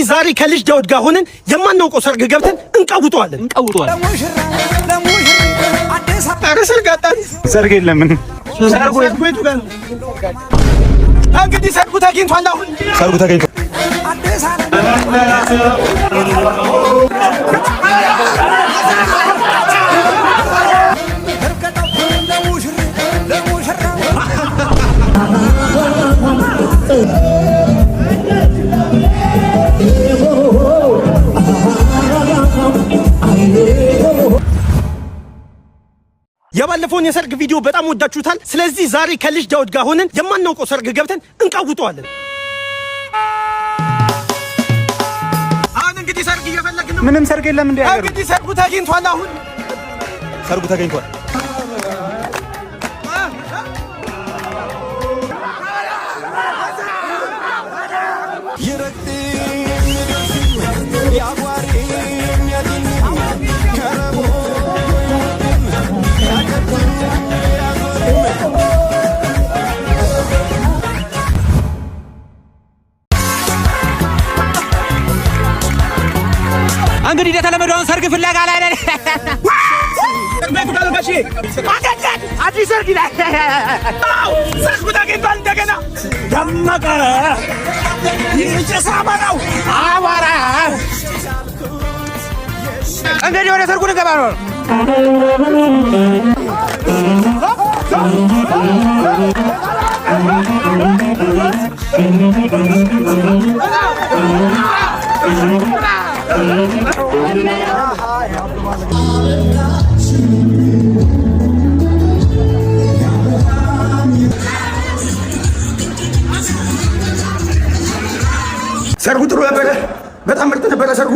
ዛሬ ከልጅ ዳውድ ጋር ሆነን የማናውቀው ሰርግ ገብተን እንቀውጠዋለን። እንቀውጠዋለን። ኧረ ሰርግ አጣን። ሰርግ የለም። ሰርጉ የቱ ጋር ነው? እንግዲህ ሰርጉ ተገኝቷል። አሁን ሰርጉ ተገኝቷል። የባለፈውን የሰርግ ቪዲዮ በጣም ወዳችሁታል። ስለዚህ ዛሬ ከልጅ ዳውድ ጋር ሆነን የማናውቀው ሰርግ ገብተን እንቀውጠዋለን። አሁን እንግዲህ ሰርግ እየፈለግን ነው። ምንም ሰርግ የለም። እንደ ሀገሩ እንግዲህ ሰርጉ ተገኝቷል። አሁን ሰርጉ ተገኝቷል። እንግዲህ እንደተለመደው አሁን ሰርግ ፍለጋ ላይ ነን። ቤቱ ጋር ነው ጋሼ። አዲስ ሰርግ ይላል። አዎ ሰርጉ ተገኝቷል። እንደገና ደመቀ ይጭስ አቧራው አቧራ። እንግዲህ ወደ ሰርጉ ልንገባ ነው። ሰርጉ ጥሩ ነበረ። በጣም ምርጥ ነበረ ሰርጉ።